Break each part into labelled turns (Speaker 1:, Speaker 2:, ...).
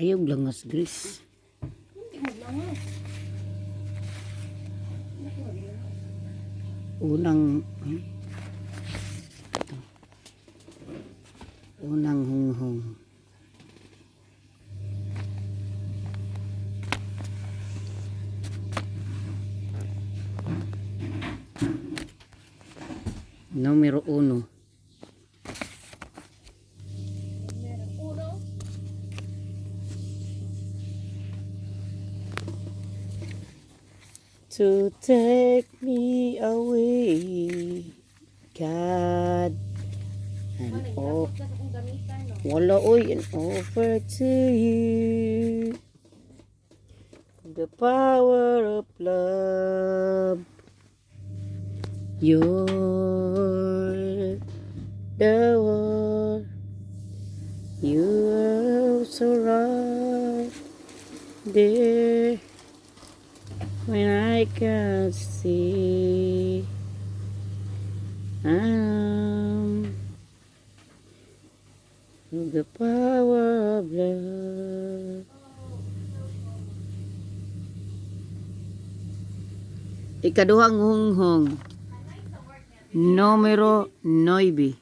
Speaker 1: Ayaw langas, Grace.
Speaker 2: Hindi mo langas.
Speaker 1: Unang, ay, ito. Unang hunghong. Numero 1.
Speaker 2: Meron uno.
Speaker 1: To take me away, God. And oh,
Speaker 2: Wala, na sa kong gamitan, no?
Speaker 1: wala oy, and over to you the power of love. You're the one. You are so right there when I can't see. I'm the power of love. Ikaduhang hunghong. Numero 9.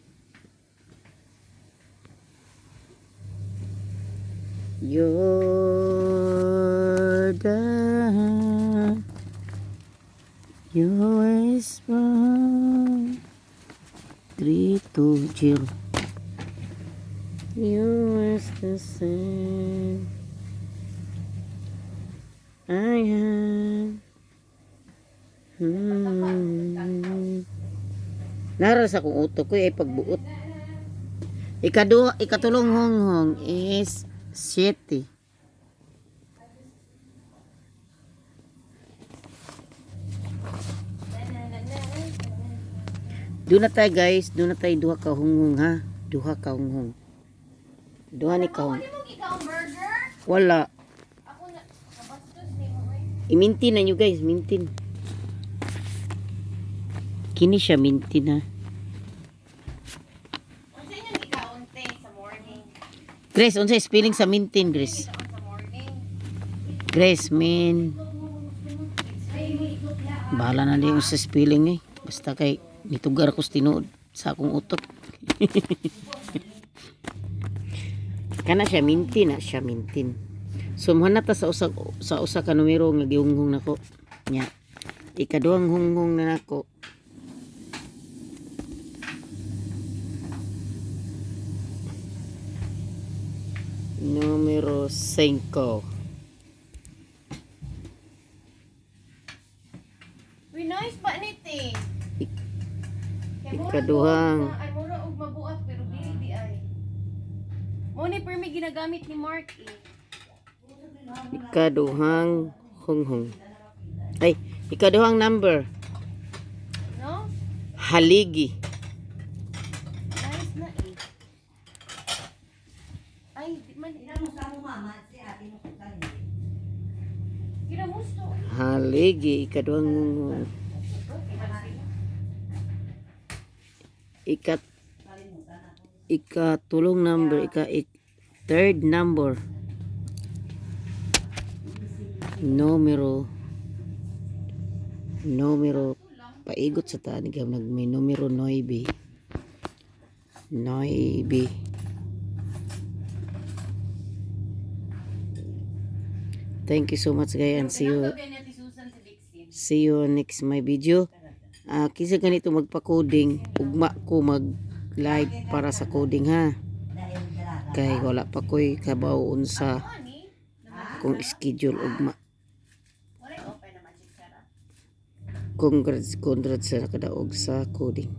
Speaker 1: You're the you whisper 3, 2, 0. You is the same. I am. Nara sa akong utok ko ay pagbuot. Ikaduha, ikatulong honghong is 7. Doon na tayo, guys, doon na tayo duha ka hunghong ha. Duha ka hunghong. Duha ni ka
Speaker 2: Ano mo ikaw burger?
Speaker 1: Wala.
Speaker 2: Ako na kabastos ni mo eh.
Speaker 1: I-mintin na nyo, guys, mintin. Kini siya mintin ha.
Speaker 2: Unsa inyong gikaon te sa morning?
Speaker 1: Grace, unsa spelling sa mintin, Grace?
Speaker 2: Gikaon sa morning.
Speaker 1: Grace, min. Bahala na din sa spelling eh. Basta kay nitugar ko sa tinuod sa akong utok. Kana siya mintin na siya mintin. So muhan na ta sa usa ka numero nga gihunghong nako. Nya. Ikaduhang hunghong na nako. Numero 5.
Speaker 2: Uy, nice pa ni te. Kay mura
Speaker 1: Ikaduhang.
Speaker 2: og- Ay, mura og mabuak pero dili di ay. Mo ni permi ginagamit ni Mark eh.
Speaker 1: Ikaduhang hunghong. Ay, ikaduhang number.
Speaker 2: No?
Speaker 1: Haligi.
Speaker 2: Nice na eh. Ay, di man. Kinamusto.
Speaker 1: Haligi, ikaduhang hunghong. Ikatulong number, third number. Numero paigot sa taan ikaw nag may numero 9. 9. Thank you so much, guys, and see you
Speaker 2: Kinanggabi ni Ate Susan sa Dixie.
Speaker 1: See you next my video. Ah, kisa ganito magpa-coding, ugma ko mag live para sa coding ha. Kay wala pa ko'y kabaw unsa
Speaker 2: Ano ni?
Speaker 1: kung schedule ugma.
Speaker 2: Wala open na magic sarap.
Speaker 1: Congrats, congrats sa nakadaog sa coding.